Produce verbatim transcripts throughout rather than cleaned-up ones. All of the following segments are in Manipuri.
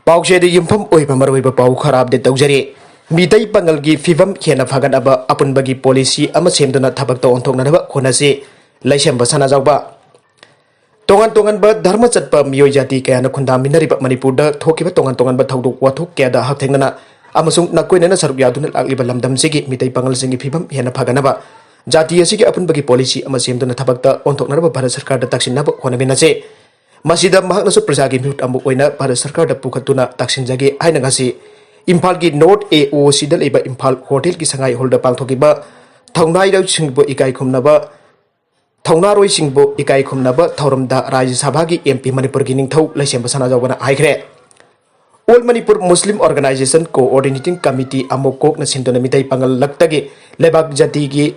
ꯄꯥꯎꯆꯦꯗ ꯌꯨꯝꯐꯝ ꯑꯣꯏꯕ ꯃꯔꯨꯑꯣꯏꯕ ꯄꯥꯎ ꯈꯔ ꯑꯞꯗꯦꯠ ꯇꯧꯖꯔꯤ꯫ ꯃꯤꯇꯩ ꯄꯥꯉꯜꯒꯤ ꯐꯤꯕꯝ ꯍꯦꯟꯅ ꯐꯒꯠꯅꯕ ꯑꯄꯨꯟꯕꯒꯤ ꯄꯣꯂꯤꯁꯤ ꯑꯃ ꯁꯦꯝꯗꯨꯅ ꯊꯕꯛꯇ ꯑꯣꯟꯊꯣꯛꯅꯅꯕ ꯍꯣꯠꯅꯁꯤ, ꯂꯩꯁꯦꯝꯕ ꯁꯅꯥꯖꯥꯎꯕ꯫ ꯇꯣꯉꯥꯟ ꯇꯣꯉꯥꯟꯕ ꯙꯔꯃ ꯆꯠꯄ ꯃꯤꯑꯣꯏ ꯖꯥꯇꯤ ꯀꯌꯥꯅ ꯈꯨꯟꯗꯥꯃꯤꯟꯅꯔꯤꯕ ꯃꯅꯤꯄꯨꯔꯗ ꯊꯣꯛꯈꯤꯕ ꯇꯣꯉꯥꯟ ꯇꯣꯉꯥꯟꯕ ꯊꯧꯗꯣꯛ ꯋꯥꯊꯣꯛ ꯀꯌꯥꯗ ꯍꯛꯊꯦꯡꯅꯅ ꯑꯃꯁꯨꯡ ꯅꯥꯀꯣꯏꯅꯅ ꯁꯔꯨꯛ ꯌꯥꯗꯨꯅ ꯂꯥꯛꯂꯤꯕ ꯂꯝꯗꯝꯁꯤꯒꯤ ꯃꯤꯇꯩ ꯄꯥꯉꯜꯁꯤꯡꯒꯤ ꯐꯤꯕꯝ ꯍꯦꯟꯅ ꯐꯒꯠꯅꯕ ꯖꯥꯇꯤ ꯑꯁꯤꯒꯤ ꯑꯄꯨꯟꯕꯒꯤ ꯄꯣꯂꯤꯁꯤ ꯑꯃ ꯁꯦꯝꯗꯨꯅ ꯊꯕꯛꯇ ꯑꯣꯟꯊꯣꯛꯅꯅꯕ ꯚꯥꯔꯠ ꯁꯔꯀꯥꯔꯗ ꯇꯛꯁꯤꯟꯅꯕ ꯍꯣꯠꯅꯃꯤꯟꯅꯁꯤ꯫ ꯃꯁꯤꯗ ꯃꯍꯥꯛꯅꯁꯨ ꯄ꯭ꯔꯖꯥꯒꯤ ꯃꯤꯍꯨꯠ ꯑꯃ ꯑꯣꯏꯅ ꯚꯥꯔꯠ ꯁꯔꯀꯥꯔꯗ ꯄꯨꯈꯠꯇꯨꯅ ꯇꯛꯁꯤꯟꯖꯒꯦ ꯍꯥꯏꯅ ꯉꯁꯤ ꯏꯝꯐꯥꯜꯒꯤ ꯅꯣꯔꯠ ꯑꯦ ꯑꯣ ꯁꯤꯗ ꯂꯩꯕ ꯏꯝꯐꯥꯜ ꯍꯣꯇꯦꯜꯒꯤ ꯁꯉꯥꯏ ꯍꯣꯜꯗ ꯄꯥꯡꯊꯣꯛꯈꯤꯕ ꯊꯧꯅꯥꯏꯔꯣꯏꯁꯤꯡꯕꯨ ꯏꯀꯥꯏ ꯈꯨꯝꯅꯕ ꯊꯧꯅꯥꯔꯣꯏꯁꯤꯡꯕꯨ ꯏꯀꯥꯏ ꯈꯨꯝꯅꯕ ꯊꯧꯔꯝꯗ ꯔꯥꯖ꯭ꯌ ꯁꯚꯥꯒꯤ ꯑꯦꯝ ꯄꯤ ꯃꯅꯤꯄꯨꯔꯒꯤ ꯅꯤꯡꯊꯧ ꯂꯩꯁꯦꯝꯕ ꯁꯅꯥꯖꯥꯎꯕꯅ ꯍꯥꯏꯈ꯭ꯔꯦ꯫ All Manipur Muslim Organisation Coordinating Committee ꯑꯃꯨꯛ ꯀꯣꯛꯅ ꯁꯤꯟꯗꯨꯅ ꯃꯤꯇꯩ ꯄꯥꯉꯜ ꯂꯛꯇꯒꯤ ꯂꯩꯕꯥꯛ ꯖꯥꯇꯤꯒꯤ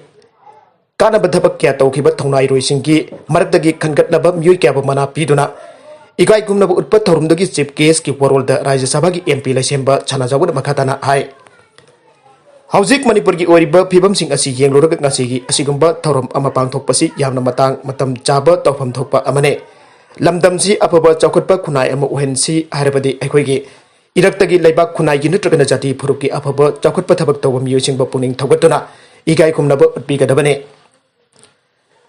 ꯀꯥꯟꯅꯕ ꯊꯕꯛ ꯀꯌꯥ ꯇꯧꯈꯤꯕ ꯊꯧꯅꯥꯏꯔꯣꯏꯁꯤꯡꯒꯤ ꯃꯔꯛꯇꯒꯤ ꯈꯟꯒꯠꯂꯕ ꯃꯤꯑꯣꯏ ꯀꯌꯥꯕꯨ ꯃꯅꯥ ꯄꯤꯗꯨꯅ ꯏꯀꯥꯏ ꯈꯨꯝꯅꯕ ꯎꯠꯄ ꯊꯧꯔꯝꯗꯨꯒꯤ ꯆꯤꯐ ꯒꯦꯁꯀꯤ ꯋꯥꯔꯣꯜꯗ ꯔꯥꯖ꯭ꯌ ꯁꯚꯥꯒꯤ ꯑꯦꯝ ꯄꯤ ꯂꯩꯁꯦꯝꯕ ꯁꯅꯥꯖꯥꯎꯕꯅ ꯃꯈꯥ ꯇꯥꯅ ꯍꯥꯏ꯫ ꯍꯧꯖꯤꯛ ꯃꯅꯤꯄꯨꯔꯒꯤ ꯑꯣꯏꯔꯤꯕ ꯐꯤꯕꯝꯁꯤꯡ ꯑꯁꯤ ꯌꯦꯡꯂꯨꯔꯒ ꯉꯁꯤꯒꯤ ꯑꯁꯤꯒꯨꯝꯕ ꯊꯧꯔꯝ ꯑꯃ ꯄꯥꯡꯊꯣꯛꯄꯁꯤ ꯌꯥꯝꯅ ꯃꯇꯥꯡ ꯃꯇꯝ ꯆꯥꯕ ꯇꯧꯐꯝ ꯊꯣꯛꯄ ꯑꯃꯅꯤ꯫ ꯂꯝꯗꯝꯁꯤ ꯑꯐꯕ ꯆꯥꯎꯈꯠꯄ ꯈꯨꯟꯅꯥꯏ ꯑꯃ ꯑꯣꯏꯍꯟꯁꯤ ꯍꯥꯏꯔꯕꯗꯤ ꯑꯩꯈꯣꯏꯒꯤ ꯏꯔꯛꯇꯒꯤ ꯂꯩꯕꯥꯛ ꯈꯨꯟꯅꯥꯏꯒꯤ ꯅꯠꯇ꯭ꯔꯒꯅ ꯖꯥꯇꯤ ꯐꯨꯔꯨꯞꯀꯤ ꯑꯐꯕ ꯆꯥꯎꯈꯠꯄ ꯊꯕꯛ ꯇꯧꯕ ꯃꯤꯑꯣꯏꯁꯤꯡꯕꯨ ꯄꯨꯛꯅꯤꯡ ꯊꯧꯒꯠꯇꯨꯅ ꯏꯀꯥꯏ ꯈꯨꯝꯅꯕ ꯎꯠꯄꯤꯒꯗꯕꯅꯤ꯫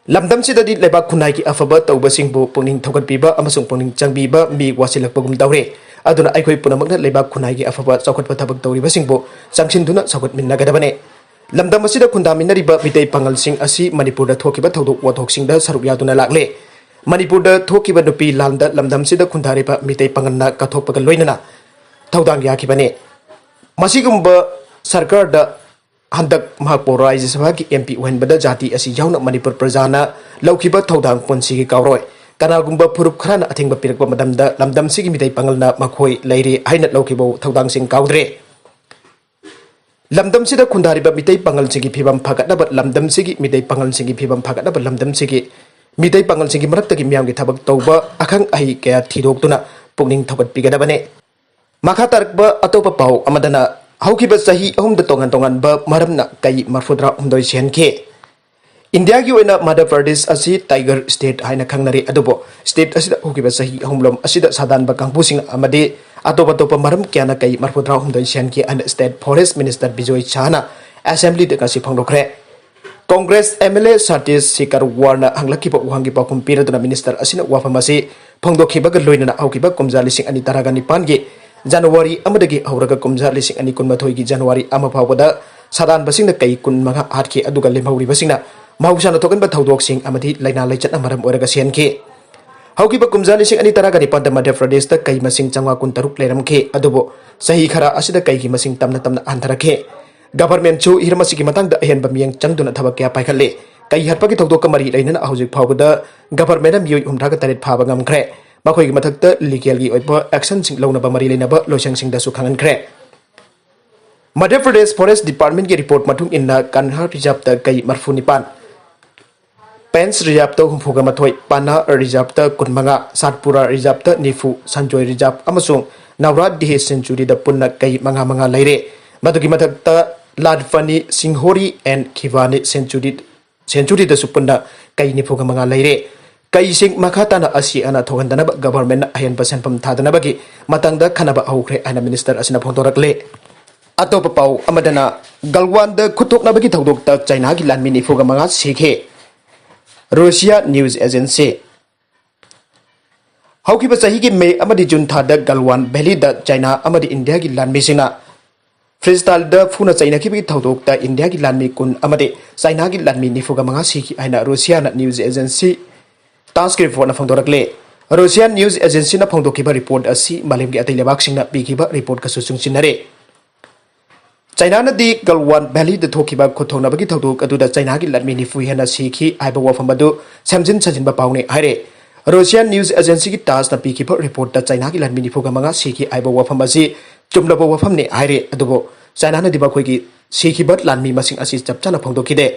ꯂꯝꯗꯝꯁꯤꯗꯗꯤ ꯂꯩꯕꯥꯛ ꯈꯨꯟꯅꯥꯏꯒꯤ ꯑꯐꯕ ꯇꯧꯕꯁꯤꯡꯕꯨ ꯄꯨꯛꯅꯤꯡ ꯊꯧꯒꯠꯄꯤꯕ ꯑꯃꯁꯨꯡ ꯄꯨꯛꯅꯤꯡ ꯆꯪꯕꯤꯕ ꯃꯤ ꯋꯥꯠꯁꯤꯜꯂꯛꯄꯒꯨꯝ ꯇꯧꯔꯦ꯫ ꯑꯗꯨꯅ ꯑꯩꯈꯣꯏ ꯄꯨꯝꯅꯃꯛꯅ ꯂꯩꯕꯥꯛ ꯈꯨꯟꯅꯥꯏꯒꯤ ꯑꯐꯕ ꯆꯥꯎꯈꯠꯄ ꯊꯕꯛ ꯇꯧꯔꯤꯕꯁꯤꯡꯕꯨ ꯆꯪꯁꯤꯟꯗꯨꯅ ꯆꯥꯎꯈꯠꯃꯤꯟꯅꯒꯗꯕꯅꯤ꯫ ꯂꯝꯗꯝ ꯑꯁꯤꯗ ꯈꯨꯟꯗꯥꯃꯤꯟꯅꯔꯤꯕ ꯃꯤꯇꯩ ꯄꯥꯉꯜꯁꯤꯡ ꯑꯁꯤ ꯃꯅꯤꯄꯨꯔꯗ ꯊꯣꯛꯈꯤꯕ ꯊꯧꯗꯣꯛ ꯋꯥꯊꯣꯛꯁꯤꯡꯗ ꯁꯔꯨꯛ ꯌꯥꯗꯨꯅ ꯂꯥꯛꯂꯦ꯫ ꯃꯅꯤꯄꯨꯔꯗ ꯊꯣꯛꯈꯤꯕ ꯅꯨꯄꯤ ꯂꯥꯟꯗ ꯂꯝꯗꯝꯁꯤꯗ ꯈꯨꯟꯗꯥꯔꯤꯕ ꯃꯤꯇꯩ ꯄꯥꯉꯜꯅ ꯀꯠꯊꯣꯛꯄꯒ ꯂꯣꯏꯅꯅ ꯊꯧꯗꯥꯡ ꯌꯥꯈꯤꯕꯅꯤ꯫ ꯃꯁꯤꯒꯨꯝꯕ ꯁꯔꯀꯥꯔꯗ ꯍꯟꯗꯛ ꯃꯍꯥꯛꯄꯨ ꯔꯥꯖ꯭ꯌ ꯁꯚꯥꯒꯤ ꯑꯦꯝ ꯄꯤ ꯑꯣꯏꯍꯟꯕꯗ ꯖꯥꯇꯤ ꯑꯁꯤ ꯌꯥꯎꯅ ꯃꯅꯤꯄꯨꯔ ꯄ꯭ꯔꯖꯥꯅ ꯂꯧꯈꯤꯕ ꯊꯧꯗꯥꯡ ꯄꯨꯟꯁꯤꯒꯤ ꯀꯥꯎꯔꯣꯏ꯫ ꯀꯅꯥꯒꯨꯝꯕ ꯐꯨꯔꯨꯞ ꯈꯔꯅ ꯑꯊꯤꯡꯕ ꯄꯤꯔꯛꯄ ꯃꯇꯝꯗ ꯂꯝꯗꯝꯁꯤꯒꯤ ꯃꯤꯇꯩ ꯄꯥꯉꯜꯅ ꯃꯈꯣꯏ ꯂꯩꯔꯦ ꯍꯥꯏꯅ ꯂꯧꯈꯤꯕ ꯊꯧꯗꯥꯡꯁꯤꯡ ꯀꯥꯎꯗ꯭ꯔꯦ꯫ ꯂꯝꯗꯝꯁꯤꯗ ꯈꯨꯟꯗꯥꯔꯤꯕ ꯃꯤꯇꯩ ꯄꯥꯉꯜꯁꯤꯡꯒꯤ ꯐꯤꯕꯝ ꯐꯒꯠꯅꯕ ꯂꯝꯗꯝꯁꯤꯒꯤ ꯃꯤꯇꯩ ꯄꯥꯉꯜꯁꯤꯡꯒꯤ ꯐꯤꯕꯝ ꯐꯒꯠꯅꯕ ꯂꯝꯗꯝꯁꯤꯒꯤ ꯃꯤꯇꯩ ꯄꯥꯉꯜꯁꯤꯡꯒꯤ ꯃꯔꯛꯇꯒꯤ ꯃꯤꯌꯥꯝꯒꯤ ꯊꯕꯛ ꯇꯧꯕ ꯑꯈꯪ ꯑꯍꯩ ꯀꯌꯥ ꯊꯤꯗꯣꯛꯇꯨꯅ ꯄꯨꯛꯅꯤꯡ ꯊꯧꯒꯠꯄꯤꯒꯗꯕꯅꯤ꯫ ꯃꯈꯥ ꯇꯥꯔꯛꯄ ꯑꯇꯣꯞꯄ ꯄꯥꯎ ꯑꯃꯗꯅ, ꯍꯧꯈꯤꯕ ꯆꯍꯤ ꯑꯍꯨꯝꯗ ꯇꯣꯉꯥꯟ ꯇꯣꯉꯥꯟꯕ ꯃꯔꯝꯅ ꯀꯩ ꯃꯔꯐꯨꯇꯔꯥ ꯍꯨꯝꯗꯣꯏ ꯁꯤꯍꯟꯈꯤ꯫ ꯏꯟꯗꯤꯌꯥꯒꯤ ꯑꯣꯏꯅ ꯃꯙ꯭ꯌ ꯄ꯭ꯔꯗꯦꯁ ꯑꯁꯤ ꯇꯥꯏꯒꯔ ꯁ꯭ꯇꯦꯠ ꯍꯥꯏꯅ ꯈꯪꯅꯔꯤ, ꯑꯗꯨꯕꯨ ꯁ꯭ꯇꯦꯠ ꯑꯁꯤꯗ ꯍꯧꯈꯤꯕ ꯆꯍꯤ ꯑꯍꯨꯝꯂꯣꯝ ꯑꯁꯤꯗ ꯁꯥꯗꯥꯟꯕ ꯀꯥꯡꯕꯨꯁꯤꯡ ꯑꯃꯗꯤ ꯑꯇꯣꯞ ꯑꯇꯣꯞꯄ ꯃꯔꯝ ꯀꯌꯥꯅ ꯀꯩ ꯃꯔꯐꯨ ꯇꯔꯥꯍꯨꯝꯗꯣꯏ ꯁꯤꯍꯟꯈꯤ ꯍꯥꯏꯅ State Forest Minister ꯕꯤꯖꯣꯏ ꯁꯍꯥꯅ Assemblyꯗ ꯉꯁꯤ ꯐꯣꯡꯗꯣꯛꯈ꯭ꯔꯦ꯫ Congress MLA ꯁꯇꯤꯁ ꯁꯤꯀꯔ ꯋꯥꯔꯅ ꯍꯪꯂꯛꯈꯤꯕ ꯋꯥꯍꯪꯒꯤ ꯄꯥꯎꯈꯨꯝ ꯄꯤꯔꯗꯨꯅ Minister ꯑꯁꯤꯅ ꯋꯥꯐꯝ ꯑꯁꯤ ꯐꯣꯡꯗꯣꯛꯈꯤꯕꯒ ꯂꯣꯏꯅꯅ ꯍꯧꯈꯤꯕ ꯀꯨꯝꯖꯥ ꯂꯤꯁꯤꯡ ꯑꯅꯤ ꯇꯔꯥꯒ ꯅꯤꯄꯥꯟꯒꯤ January ꯑꯃꯗꯒꯤ ꯍꯧꯔꯒ ꯀꯨꯝꯖꯥ ꯂꯤꯁꯤꯡ ꯑꯅꯤ ꯀꯨꯟꯃꯥꯊꯣꯏꯒꯤ January ꯑꯃ ꯐꯥꯎꯕꯗ ꯁꯥꯗꯥꯟꯕꯁꯤꯡꯅ ꯀꯩ ꯀꯨꯟꯃꯉꯥ ꯍꯥꯠꯈꯤ, ꯑꯗꯨꯒ ꯂꯦꯝꯍꯧꯔꯤꯕꯁꯤꯡꯅ ꯃꯍꯧꯁꯥꯅ ꯊꯣꯛꯍꯟꯕ ꯊꯧꯗꯣꯛꯁꯤꯡ ꯑꯃꯗꯤ ꯂꯥꯏꯅꯥ ꯂꯥꯏꯆꯠꯅ ꯃꯔꯝ ꯑꯣꯏꯔꯒ ꯁꯤꯍꯟꯈꯤ꯫ ꯍꯧꯈꯤꯕ ꯀꯨꯝꯖꯥ ꯂꯤꯁꯤꯡ ꯑꯅꯤ ꯇꯔꯥꯒ ꯅꯤꯄꯥꯟꯗ ꯃꯙ꯭ꯌ ꯄ꯭ꯔꯗꯦꯁꯇ ꯀꯩ ꯃꯁꯤꯡ ꯆꯥꯝꯃꯉꯥ ꯀꯨꯟꯇꯔꯨꯛ ꯂꯩꯔꯝꯈꯤ, ꯑꯗꯨꯕꯨ ꯆꯍꯤ ꯈꯔ ꯑꯁꯤꯗ ꯀꯩꯒꯤ ꯃꯁꯤꯡ ꯇꯞꯅ ꯇꯞꯅ ꯍꯟꯊꯔꯛꯈꯤ꯫ Governmentꯁꯨ ꯍꯤꯔꯝ ꯑꯁꯤꯒꯤ ꯃꯇꯥꯡꯗ ꯑꯍꯦꯟꯕ ꯃꯤꯠꯌꯦꯡ ꯆꯪꯗꯨꯅ ꯊꯕꯛ ꯀꯌꯥ ꯄꯥꯏꯈꯠꯂꯤ꯫ ꯀꯩ ꯍꯥꯠꯄꯒꯤ ꯊꯧꯗꯣꯛꯀ ꯃꯔꯤ ꯂꯩꯅꯅ ꯍꯧꯖꯤꯛ ꯐꯥꯎꯕꯗ governmentꯅ ꯃꯤꯑꯣꯏ ꯍꯨꯝꯗ꯭ꯔꯥꯒ ꯇꯔꯦꯠ ꯐꯥꯕ ꯉꯝꯈ꯭ꯔꯦ꯫ ꯃꯈꯣꯏꯒꯤ ꯃꯊꯛꯇ legalꯒꯤ ꯑꯣꯏꯕ actionꯁꯤꯡ ꯂꯧꯅꯕ ꯃꯔꯤ ꯂꯩꯅꯕ ꯂꯣꯏꯁꯪꯁꯤꯡꯗꯁꯨ ꯈꯪꯍꯟꯈ꯭ꯔꯦ꯫ ꯃꯙ꯭ꯌ ꯄ꯭ꯔꯗꯦꯁ Forest Departmentꯀꯤ report ꯃꯇꯨꯡ ꯏꯟꯅ ꯀꯟꯍꯥ Reserveꯇ ꯀꯩ ꯃꯔꯐꯨ ꯅꯤꯄꯥꯟ, ꯄꯦꯟꯆ Reserveꯇ ꯍꯨꯝꯐꯨꯒ ꯃꯥꯊꯣꯏ, ꯄꯥꯅꯥ Reserveꯇ ꯀꯨꯟꯃꯉꯥ, ꯁꯥꯠꯄꯨꯔꯥ Reserveꯇ ꯅꯤꯐꯨ, ꯁꯟꯖꯣꯏ Reserve ꯑꯃꯁꯨꯡ ꯅꯧꯔꯥꯠ Deer Sanctuaryꯗ ꯄꯨꯟꯅ ꯀꯩ ꯃꯉꯥ ꯃꯉꯥ ꯂꯩꯔꯦ꯫ ꯃꯗꯨꯒꯤ ꯃꯊꯛꯇ ꯂꯥꯗꯐꯅꯤ, ꯁꯤꯡꯍꯣꯔꯤ and ꯈꯤꯕꯥꯅꯤ Sanctuary, Sanctuaryꯗꯁꯨ ꯄꯨꯟꯅ ꯀꯩ ꯅꯤꯐꯨꯒ ꯃꯉꯥ ꯂꯩꯔꯦ꯫ ꯀꯩꯁꯤꯡ ꯃꯈꯥ ꯇꯥꯅ ꯑꯁꯤ ꯑꯅꯥ ꯊꯣꯛꯍꯟꯗꯅꯕ governmentꯅ ꯑꯍꯦꯟꯕ ꯁꯦꯟꯐꯝ ꯊꯥꯗꯅꯕꯒꯤ ꯃꯇꯥꯡꯗ ꯈꯟꯅꯕ ꯍꯧꯈ꯭ꯔꯦ ꯍꯥꯏꯅ Minister ꯑꯁꯤꯅ ꯐꯣꯡꯗꯣꯔꯛꯂꯦ꯫ ꯑꯇꯣꯞꯄ ꯄꯥꯎ ꯑꯃꯗꯅ, ꯒꯜꯋꯥꯟꯗ ꯈꯨꯠꯊꯣꯛꯅꯕꯒꯤ ꯊꯧꯗꯣꯛꯇ ꯆꯥꯏꯅꯥꯒꯤ ꯂꯥꯟꯃꯤ ꯅꯤꯐꯨꯒ ꯃꯉꯥ ꯁꯤꯈꯤ꯫ Russia News Agency꯫ ꯍꯧꯈꯤꯕ ꯆꯍꯤꯒꯤ May ꯑꯃꯗꯤ June ꯊꯥꯗ ꯒꯜꯋꯥꯟ Valleyꯗ ꯆꯥꯏꯅꯥ ꯑꯃꯗꯤ ꯏꯟꯗꯤꯌꯥꯒꯤ ꯂꯥꯟꯃꯤꯁꯤꯡꯅ freestyleꯗ ꯐꯨꯅ ꯆꯩꯅꯈꯤꯕꯒꯤ ꯊꯧꯗꯣꯛꯇ ꯏꯟꯗꯤꯌꯥꯒꯤ ꯂꯥꯟꯃꯤ ꯀꯨꯟ ꯑꯃꯗꯤ ꯆꯥꯏꯅꯥꯒꯤ ꯂꯥꯟꯃꯤ ꯅꯤꯐꯨꯒ ꯃꯉꯥ ꯁꯤꯈꯤ ꯍꯥꯏꯅ Russiaꯅ news agency TASSꯀꯤ reportꯅ ꯐꯣꯡꯗꯣꯔꯛꯂꯦ꯫ Russian news agencyꯅ ꯐꯣꯡꯗꯣꯛꯈꯤꯕ report ꯑꯁꯤ ꯃꯥꯂꯦꯝꯒꯤ ꯑꯇꯩ ꯂꯩꯕꯥꯛꯁꯤꯡꯅ ꯄꯤꯈꯤꯕ reportꯀꯁꯨ ꯆꯨꯡꯁꯤꯟꯅꯔꯦ꯫ ꯆꯥꯏꯅꯥꯅꯗꯤ ꯒꯜꯋꯥꯟ Valleyꯗ ꯊꯣꯛꯈꯤꯕ ꯈꯨꯠꯊꯣꯛꯅꯕꯒꯤ ꯊꯧꯗꯣꯛ ꯑꯗꯨꯗ ꯆꯥꯏꯅꯥꯒꯤ ꯂꯥꯟꯃꯤ ꯅꯤꯐꯨ ꯍꯦꯟꯅ ꯁꯤꯈꯤ ꯍꯥꯏꯕ ꯋꯥꯐꯝ ꯑꯗꯨ ꯁꯦꯝꯖꯤꯟ ꯁꯥꯖꯤꯟꯕ ꯄꯥꯎꯅꯤ ꯍꯥꯏꯔꯦ꯫ Russian news agencyꯒꯤ TASSꯅ ꯄꯤꯈꯤꯕ reportꯇ ꯆꯥꯏꯅꯥꯒꯤ ꯂꯥꯟꯃꯤ ꯅꯤꯐꯨꯒ ꯃꯉꯥ ꯁꯤꯈꯤ ꯍꯥꯏꯕ ꯋꯥꯐꯝ ꯑꯁꯤ ꯆꯨꯝꯂꯕ ꯋꯥꯐꯝꯅꯤ ꯍꯥꯏꯔꯦ, ꯑꯗꯨꯕꯨ ꯆꯥꯏꯅꯥꯅꯗꯤ ꯃꯈꯣꯏꯒꯤ ꯁꯤꯈꯤꯕ ꯂꯥꯟꯃꯤ ꯃꯁꯤꯡ ꯑꯁꯤ ꯆꯞ ꯆꯥꯅ ꯐꯣꯡꯗꯣꯛꯈꯤꯗꯦ꯫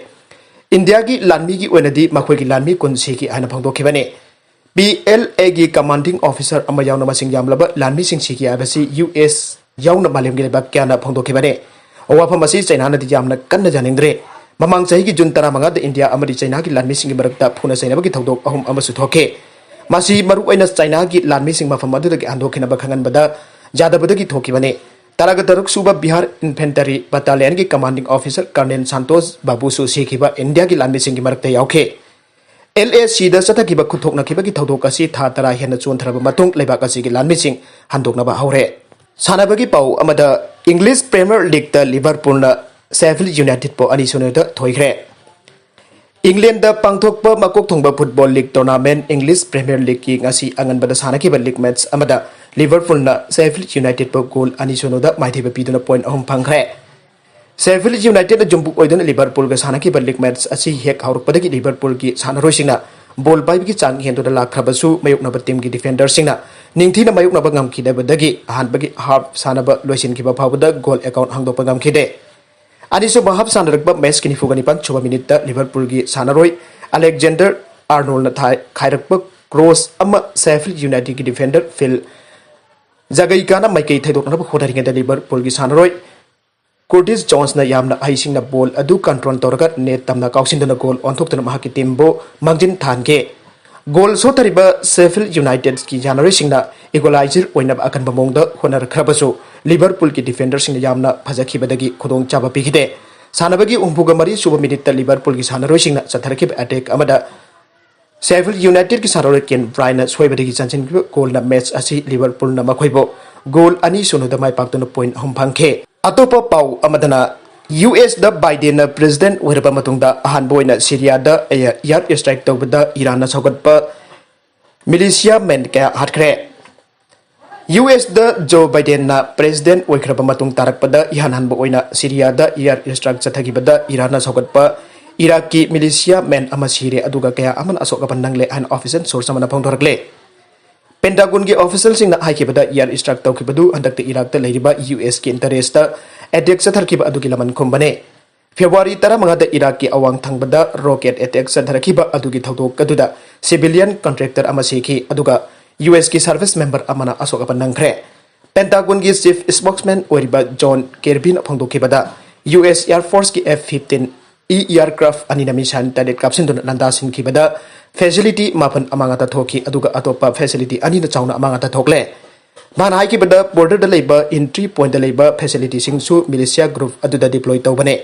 ꯏꯟꯗꯤꯌꯥꯒꯤ ꯂꯥꯟꯃꯤꯒꯤ ꯑꯣꯏꯅꯗꯤ ꯃꯈꯣꯏꯒꯤ ꯂꯥꯟꯃꯤ ꯀꯨꯟ ꯁꯤꯈꯤ ꯍꯥꯏꯅ ꯐꯣꯡꯗꯣꯛꯈꯤꯕꯅꯤ꯫ PLAꯒꯤ commanding officer ꯑꯃ ꯌꯥꯎꯅ ꯃꯁꯤꯡ ꯌꯥꯝꯂꯕ ꯂꯥꯟꯃꯤꯁꯤꯡ ꯁꯤꯈꯤ ꯍꯥꯏꯕꯁꯤ US ꯌꯥꯎꯅ ꯃꯥꯂꯦꯝꯒꯤ ꯂꯩꯕꯥꯛ ꯀꯌꯥꯅ ꯐꯣꯡꯗꯣꯛꯈꯤꯕꯅꯤ꯫ ꯋꯥꯐꯝ ꯑꯁꯤ ꯆꯥꯏꯅꯥꯅꯗꯤ ꯌꯥꯝꯅ ꯀꯟꯅ ꯌꯥꯅꯤꯡꯗ꯭ꯔꯦ꯫ ꯃꯃꯥꯡ ꯆꯍꯤꯒꯤ June ꯇꯔꯥꯃꯉꯥꯗ ꯏꯟꯗꯤꯌꯥ ꯑꯃꯗꯤ ꯆꯥꯏꯅꯥꯒꯤ ꯂꯥꯟꯃꯤꯁꯤꯡꯒꯤ ꯃꯔꯛꯇ ꯐꯨꯅ ꯆꯩꯅꯕꯒꯤ ꯊꯧꯗꯣꯛ ꯑꯍꯨꯝ ꯑꯃꯁꯨ ꯊꯣꯛꯈꯤ꯫ ꯃꯁꯤ ꯃꯔꯨꯑꯣꯏꯅ ꯆꯥꯏꯅꯥꯒꯤ ꯂꯥꯟꯃꯤꯁꯤꯡ ꯃꯐꯝ ꯑꯗꯨꯗꯒꯤ ꯍꯟꯗꯣꯛꯈꯤꯅꯕ ꯈꯪꯍꯟꯕꯗ ꯌꯥꯗꯕꯗꯒꯤ ꯊꯣꯛꯈꯤꯕꯅꯤ꯫ ꯇꯔꯥꯒ ꯇꯔꯨꯛ ꯁꯨꯕ ꯕꯤꯍꯥꯔ ꯏꯟꯐꯦꯟꯇꯔꯤ ꯕꯇꯥꯂꯤꯌꯟꯒꯤ ꯀꯃꯥꯟꯗꯤꯡ ꯑꯣꯐꯤꯁꯔ ꯀꯔꯅꯦꯜ ꯁꯥꯟꯇꯣꯁ ꯕꯥꯕꯨꯁꯨ ꯁꯤꯈꯤꯕ ꯏꯟꯗꯤꯌꯥꯒꯤ ꯂꯥꯟꯃꯤꯁꯤꯡꯒꯤ ꯃꯔꯛꯇ ꯌꯥꯎꯈꯤ꯫ ꯑꯦꯜ ꯑꯦ ꯁꯤꯗ ꯆꯠꯊꯈꯤꯕ ꯈꯨꯠꯊꯣꯛꯅꯈꯤꯕꯒꯤ ꯊꯧꯗꯣꯛ ꯑꯁꯤ ꯊꯥ ꯇꯔꯥ ꯍꯦꯟꯅ ꯆꯣꯟꯊꯔꯕ ꯃꯇꯨꯡ ꯂꯩꯕꯥꯛ ꯑꯁꯤꯒꯤ ꯂꯥꯟꯃꯤꯁꯤꯡ ꯍꯟꯗꯣꯛꯅꯕ ꯍꯧꯔꯦ꯫ ꯁꯥꯟꯅꯕꯒꯤ ꯄꯥꯎ ꯑꯃꯗ, ꯏꯪꯂꯤꯁ ꯄ꯭ꯔꯤꯃꯤꯌꯔ ꯂꯤꯒꯇ ꯂꯤꯚꯔꯄꯨꯜꯅ ꯁꯦꯐꯤꯜ ꯌꯨꯅꯥꯏꯇꯦꯗꯄꯨ ꯑꯅꯤ ꯁꯨꯟꯅꯗ ꯊꯣꯏꯈ꯭ꯔꯦ꯫ ꯏꯪꯂꯦꯟꯗ ꯄꯥꯡꯊꯣꯛꯄ ꯃꯀꯣꯛ ꯊꯣꯡꯕ football league tournament English premier ꯂꯤꯒꯀꯤ ꯉꯁꯤ ꯑꯉꯟꯕꯗ ꯁꯥꯟꯅꯈꯤꯕ ꯂꯤꯒ ꯃꯦꯠꯆ ꯑꯃꯗ ꯂꯤꯚꯔꯄꯨꯜꯅ ꯁꯦꯐꯤꯜ ꯌꯨꯅꯥꯏꯇꯦꯗꯄꯨ ꯒꯣꯜ ꯑꯅꯤ ꯁꯨꯟꯅꯗ ꯃꯥꯏꯊꯤꯕ ꯄꯤꯗꯨꯅ ꯄꯣꯏꯟ ꯑꯍꯨꯝ ꯐꯪꯈ꯭ꯔꯦ꯫ ꯁꯦꯐꯤꯜ ꯌꯨꯅꯥꯏꯇꯦꯗꯅ ꯌꯨꯝꯕꯨꯛ ꯑꯣꯏꯗꯨꯅ ꯂꯤꯚꯔꯄꯨꯜꯒ ꯁꯥꯟꯅꯈꯤꯕ ꯂꯤꯒ ꯃꯦꯠꯆ ꯑꯁꯤ ꯍꯦꯛ ꯍꯧꯔꯛꯄꯗꯒꯤ ꯂꯤꯚꯔꯄꯨꯜꯒꯤ ꯁꯥꯟꯅꯔꯣꯏꯁꯤꯡꯅ ꯕꯣꯜ ꯄꯥꯏꯕꯒꯤ ꯆꯥꯡ ꯍꯦꯟꯗꯨꯅ ꯂꯥꯛꯈ꯭ꯔꯕꯁꯨ, ꯃꯥꯌꯣꯛꯅꯕ ꯇꯤꯝꯒꯤ ꯗꯤꯐꯦꯟꯗꯔꯁꯤꯡꯅ ꯅꯤꯡꯊꯤꯅ ꯃꯥꯌꯣꯛꯅꯕ ꯉꯝꯈꯤꯗꯕꯗꯒꯤ ꯑꯍꯥꯟꯕꯒꯤ ꯍꯥꯐ ꯁꯥꯟꯅꯕ ꯂꯣꯏꯁꯤꯟꯈꯤꯕ ꯐꯥꯎꯕꯗ ꯒꯣꯜ ꯑꯦꯀꯥꯎꯟ ꯍꯥꯡꯗꯣꯛꯄ ꯉꯝꯈꯤꯗꯦ꯫ ꯑꯅꯤꯁꯨꯕ ꯍꯥꯐ ꯁꯥꯟꯅꯔꯛꯄ ꯃꯦꯆꯀꯤ ꯅꯤꯐꯨꯒ ꯅꯤꯄꯥꯟ ꯁꯨꯕ ꯃꯤꯅꯤꯠꯇ ꯂꯤꯚꯔꯄꯨꯜꯒꯤ ꯁꯥꯟꯅꯔꯣꯏ ꯑꯂꯦꯛꯖꯦꯟꯗꯔ ꯑꯥꯔꯅꯣꯜꯅ ꯊꯥꯏ-, ꯈꯥꯏꯔꯛꯄ ꯀ꯭ꯔꯣꯁ ꯑꯃ ꯁꯦꯐꯤꯜ ꯌꯨꯅꯥꯏꯇꯦꯗꯀꯤ ꯗꯤꯐꯦꯟꯗꯔ ꯐꯤꯜ ꯖꯒꯩꯀꯥꯅ ꯃꯥꯏꯀꯩ ꯊꯩꯗꯣꯛꯅꯅꯕ ꯍꯣꯠꯅꯔꯤꯉꯩꯗ ꯂꯤꯚꯔꯄꯨꯜꯒꯤ ꯁꯥꯟꯅꯔꯣꯏ ꯀꯨꯔꯇꯤꯁ ꯖꯣꯟꯁꯅ ꯌꯥꯝꯅ ꯍꯩꯁꯤꯡꯅ ꯕꯣꯜ ꯑꯗꯨ ꯀꯟꯇ꯭ꯔꯣꯜ ꯇꯧꯔꯒ ꯅꯦꯠ ꯇꯝꯅ ꯀꯥꯎꯁꯤꯟꯗꯨꯅ ꯒꯣꯜ ꯑꯣꯟꯊꯣꯛꯇꯨꯅ ꯃꯍꯥꯛꯀꯤ ꯇꯤꯝꯕꯨ ꯃꯥꯡꯖꯤꯟ ꯊꯥꯍꯟꯈꯤ꯫ ꯒꯣꯜ ꯁꯣꯠꯊꯔꯤꯕ ꯁꯦꯐꯤꯜ ꯌꯨꯅꯥꯏꯇꯦꯗꯀꯤ ꯁꯥꯟꯅꯔꯣꯏꯁꯤꯡꯅ ꯏꯀ꯭ꯋꯦꯂꯥꯏꯖꯔ ꯑꯣꯏꯅꯕ ꯑꯀꯟꯕ ꯃꯑꯣꯡꯗ ꯍꯣꯠꯅꯔꯛꯈ꯭ꯔꯕꯁꯨ, ꯂꯤꯚꯔꯄꯨꯜꯒꯤ ꯗꯤꯐꯦꯟꯗꯔꯁꯤꯡꯅ ꯌꯥꯝꯅ ꯐꯖꯈꯤꯕꯗꯒꯤ ꯈꯨꯗꯣꯡꯆꯥꯕ ꯄꯤꯈꯤꯗꯦ꯫ ꯁꯥꯟꯅꯕꯒꯤ ꯍꯨꯝꯐꯨꯒ ꯃꯔꯤ ꯁꯨꯕ ꯃꯤꯅꯤꯠꯇ ꯂꯤꯚꯔꯄꯨꯜꯒꯤ ꯁꯥꯟꯅꯔꯣꯏꯁꯤꯡꯅ ꯆꯠꯊꯔꯛꯈꯤꯕ ꯑꯦꯇꯦꯛ ꯑꯃꯗ ꯁꯦꯐꯤꯜ ꯌꯨꯅꯥꯏꯇꯦꯗꯀꯤ ꯁꯥꯟꯅꯔꯣꯏ ꯀꯦꯟ ꯕ꯭ꯔꯥꯏꯅ ꯁꯣꯏꯕꯗꯒꯤ ꯆꯟꯁꯤꯟꯈꯤꯕ ꯒꯣꯜꯅ ꯃꯦꯆ ꯑꯁꯤ ꯂꯤꯚꯔꯄꯨꯜꯅ ꯃꯈꯣꯏꯕꯨ ꯒꯣꯜ ꯑꯅꯤ ꯁꯨꯟꯅꯗ ꯃꯥꯏ ꯄꯥꯛꯇꯨꯅ ꯄꯣꯏꯟ ꯑꯍꯨꯝ ꯐꯪꯈꯤ꯫ ꯑꯇꯣꯞꯄ ꯄꯥꯎ ꯑꯃꯗꯅ, ꯌꯨ ꯑꯦꯁꯇ ꯕꯥꯏꯗꯦꯟꯅ ꯄ꯭ꯔꯦꯁꯤꯗꯦꯟꯠ ꯑꯣꯏꯔꯕ ꯃꯇꯨꯡꯗ ꯑꯍꯥꯟꯕ ꯑꯣꯏꯅ ꯁꯤꯔꯤꯌꯥꯗ ꯑꯦꯌꯔ ꯏꯁꯇ꯭ꯔꯥꯏꯛ ꯇꯧꯕꯗ ꯏꯔꯥꯟꯅ ꯁꯧꯒꯠꯄ ꯃꯤꯂꯤꯁꯤꯌꯥ ꯃꯦꯟ ꯀꯌꯥ ꯍꯥꯠꯈ꯭ꯔꯦ꯫ ꯌꯨ ꯑꯦꯁꯇ ꯖꯣ ꯕꯥꯏꯗꯦꯟꯅ ꯄ꯭ꯔꯦꯁꯤꯗꯦꯟꯠ ꯑꯣꯏꯈ꯭ꯔꯕ ꯃꯇꯨꯡ ꯇꯥꯔꯛꯄꯗ ꯏꯍꯥꯟ ꯍꯥꯟꯕ ꯑꯣꯏꯅ ꯁꯤꯔꯤꯌꯥꯗ ꯑꯦꯌꯔ ꯏꯁꯇ꯭ꯔꯥꯏꯛ ꯆꯠꯊꯈꯤꯕꯗ ꯏꯔꯥꯟꯅ ꯁꯧꯒꯠꯄ ꯏꯔꯥꯛꯀꯤ ꯃꯤꯂꯤꯁꯤꯌꯥ ꯃꯦꯟ ꯑꯃ ꯁꯤꯔꯦ, ꯑꯗꯨꯒ ꯀꯌꯥ ꯑꯃꯅ ꯑꯁꯣꯛ ꯑꯄꯟ ꯅꯪꯂꯦ ꯍꯥꯏꯅ ꯑꯣꯐꯤꯁꯤꯌꯦꯜ ꯁꯣꯔꯁ ꯑꯃꯅ ꯐꯣꯡꯗꯣꯔꯛꯂꯦ꯫ ꯄꯦꯟꯇꯥꯒꯣꯟꯒꯤ ꯑꯣꯐꯤꯁꯤꯌꯦꯜꯁꯤꯡꯅ ꯍꯥꯏꯈꯤꯕꯗ, ꯑꯦꯌꯔ ꯏꯁꯇ꯭ꯔꯥꯏꯛ ꯇꯧꯈꯤꯕꯗꯨ ꯍꯟꯗꯛꯇ ꯏꯔꯥꯛꯇ ꯂꯩꯔꯤꯕ ꯌꯨ ꯑꯦꯁꯀꯤ ꯏꯟꯇꯔꯦꯁꯇ ꯑꯦꯇꯦꯛ ꯆꯠꯊꯔꯛꯈꯤꯕ ꯑꯗꯨꯒꯤ ꯂꯃꯟ ꯈꯨꯝꯕꯅꯦ꯫ ꯐꯦꯕ꯭ꯔꯨꯋꯥꯔꯤ ꯇꯔꯥꯃꯉꯥꯗ ꯏꯔꯥꯛꯀꯤ ꯑꯋꯥꯡ ꯊꯪꯕꯗ ꯔꯣꯀꯦꯠ ꯑꯦꯇꯦꯛ ꯆꯠꯊꯔꯛꯈꯤꯕ ꯑꯗꯨꯒꯤ ꯊꯧꯗꯣꯛ ꯑꯗꯨꯗ ꯁꯤꯚꯤꯂꯤꯌꯟ ꯀꯟꯇ꯭ꯔꯦꯛꯇꯔ ꯑꯃ ꯁꯤꯈꯤ, ꯑꯗꯨꯒ ꯌꯨ ꯑꯦꯁꯀꯤ ꯁꯔꯚꯤꯁ ꯃꯦꯝꯕꯔ ꯑꯃꯅ ꯑꯁꯣꯛ ꯑꯄꯟ ꯅꯪꯈ꯭ꯔꯦ꯫ ꯄꯦꯟꯇꯥꯒꯣꯟꯒꯤ ꯆꯤꯐ ꯁ꯭ꯄꯣꯛꯁꯃꯦꯟ ꯑꯣꯏꯔꯤꯕ ꯖꯣꯟ ꯀꯤꯔꯕꯤꯅ ꯐꯣꯡꯗꯣꯛꯈꯤꯕꯗ, ꯌꯨ ꯑꯦꯁ ꯑꯦꯌꯔ ꯐꯣꯔꯁꯀꯤ ꯑꯦꯐ ꯐꯤꯐꯇꯤꯟ ꯏ ꯑꯦꯌꯔꯀ꯭ꯔꯥꯐ ꯑꯅꯤꯅ ꯃꯤꯁꯥꯏꯜ ꯇꯔꯦꯠ ꯀꯥꯞꯁꯤꯟꯗꯨꯅ ꯂꯥꯟꯗꯥꯁꯤꯟꯈꯤꯕꯗ ꯐꯦꯁꯤꯂꯤꯇꯤ ꯃꯥꯄꯟ ꯑꯃꯥꯡ ꯑꯇꯥ ꯊꯣꯛꯈꯤ, ꯑꯗꯨꯒ ꯑꯇꯣꯞꯄ ꯐꯦꯁꯤꯂꯤꯇꯤ ꯑꯅꯤꯅ ꯆꯥꯎꯅ ꯑꯃꯥꯡ ꯑꯇꯥ ꯊꯣꯛꯂꯦ꯫ ꯃꯥꯅ ꯍꯥꯏꯈꯤꯕꯗ, borderꯗ ꯂꯩꯕ entry pointꯇ ꯂꯩꯕ facilityꯁꯤꯡꯁꯨ militia group ꯑꯗꯨꯗ deploy ꯇꯧꯕꯅꯦ꯫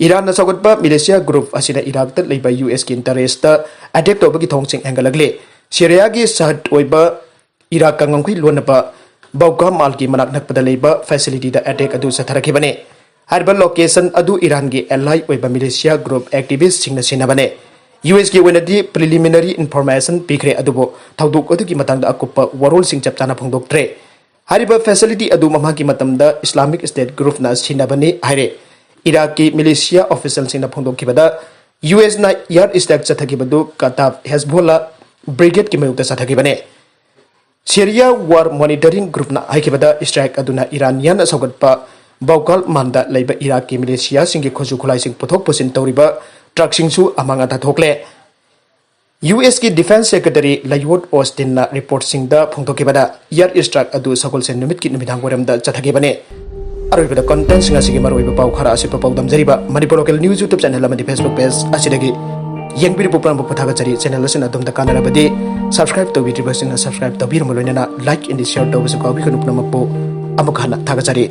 ꯏꯔꯥꯟꯅ ꯁꯧꯒꯠꯄ militia group ꯑꯁꯤꯅ ꯏꯔꯥꯛꯇ ꯂꯩꯕ USꯀꯤ interestꯇ attack ꯇꯧꯕꯒꯤ ꯊꯧꯑꯣꯡꯁꯤꯡ ꯍꯦꯟꯒꯠꯂꯛꯂꯤ꯫ ꯁꯤꯔꯤꯌꯥꯒꯤ ꯁꯍꯗ ꯑꯣꯏꯕ ꯏꯔꯥꯛꯀ ꯉꯝꯈꯩ ꯂꯣꯟꯅꯕ ꯕꯧꯀꯥ ꯃꯥꯜꯒꯤ ꯃꯅꯥꯛ ꯅꯛꯄꯗ ꯂꯩꯕ facilityꯗ attack ꯑꯗꯨ ꯆꯠꯊꯔꯛꯈꯤꯕꯅꯤ꯫ ꯍꯥꯏꯔꯤꯕ location ꯑꯗꯨ ꯏꯔꯥꯟꯒꯤ ally ꯑꯣꯏꯕ militia group activistꯁꯤꯡꯅ ꯁꯤꯟꯅꯕꯅꯤ꯫ USꯀꯤ ꯑꯣꯏꯅꯗꯤ preliminary information ꯄꯤꯈ꯭ꯔꯦ, ꯑꯗꯨꯕꯨ ꯊꯧꯗꯣꯛ ꯑꯗꯨꯒꯤ ꯃꯇꯥꯡꯗ ꯑꯀꯨꯞꯄ ꯋꯥꯔꯣꯜꯁꯤꯡ ꯆꯞ ꯆꯥꯅ ꯐꯣꯡꯗꯣꯛꯇ꯭ꯔꯦ꯫ ꯍꯥꯏꯔꯤꯕ facility ꯑꯗꯨ ꯃꯃꯥꯡꯒꯤ ꯃꯇꯝꯗ Islamic State groupꯅ ꯁꯤꯟꯅꯕꯅꯤ ꯍꯥꯏꯔꯦ꯫ ꯏꯔꯥꯛꯀꯤ militia officialꯁꯤꯡꯅ ꯐꯣꯡꯗꯣꯛꯈꯤꯕꯗ, USꯅ air strike ꯆꯠꯊꯈꯤꯕꯗꯨ Kataib Hezbollah brigadeꯀꯤ ꯃꯥꯌꯣꯛꯇ ꯆꯠꯊꯈꯤꯕꯅꯤ꯫ Syria War Monitoring Groupꯅ ꯍꯥꯏꯈꯤꯕꯗ, strike ꯑꯗꯨꯅ ꯏꯔꯥꯅꯤꯌꯥꯟꯅ ꯁꯧꯒꯠꯄ ꯕꯧꯀꯥꯜ ꯃꯥꯟꯗ ꯂꯩꯕ ꯏꯔꯥꯛꯀꯤ militiaꯁꯤꯡꯒꯤ ꯈꯨꯠꯁꯨ ꯈꯨꯠꯂꯥꯏꯁꯤꯡ ꯄꯨꯊꯣꯛ ꯄꯨꯁꯤꯟ ꯇꯧꯔꯤꯕ truckꯁꯤꯡꯁꯨ ꯑꯃꯥꯡ ꯑꯇꯥ ꯊꯣꯛꯂꯦ꯫ USꯀꯤ defence secretary Lloyd Austinꯅ reportꯁꯤꯡꯗ ꯐꯣꯡꯗꯣꯛꯈꯤꯕꯗ, air strike ꯑꯗꯨ ꯁꯒꯣꯜꯁꯦꯟ ꯅꯨꯃꯤꯠꯀꯤ ꯅꯨꯃꯤꯗꯥꯡ ꯋꯥꯏꯔꯝꯗ ꯆꯠꯊꯈꯤꯕꯅꯤ꯫ ꯑꯔꯣꯏꯕꯗ contentꯁꯤꯡ ꯑꯁꯤꯒꯤ ꯃꯔꯨꯑꯣꯏꯕ ꯄꯥꯎ ꯈꯔ ꯑꯁꯤꯠꯄ ꯄꯥꯎꯗꯝꯖꯔꯤꯕ Manipur Local News YouTube channel ꯑꯃꯗꯤ Facebook page ꯑꯁꯤꯗꯒꯤ ꯌꯦꯡꯕꯤꯔꯤꯕ ꯄꯨꯝꯅꯃꯛꯄꯨ ꯊꯥꯒꯠꯆꯔꯤ꯫ Channel ꯑꯁꯤꯅ ꯑꯗꯣꯝꯗ ꯀꯥꯟꯅꯔꯕꯗꯤ subscribe ꯇꯧꯕꯤꯗ꯭ꯔꯤꯕꯁꯤꯡꯅ subscribe ꯇꯧꯕꯤꯔꯝꯕ ꯂꯣꯏꯅꯅ like and share ꯇꯧꯕꯁꯨ ꯀꯥꯎꯕꯤꯒꯅꯨ꯫ ꯄꯨꯝꯅꯃꯛꯄꯨ ꯑꯃꯨꯛ ꯍꯟꯅ ꯊꯥꯒꯠꯆꯔꯤ꯫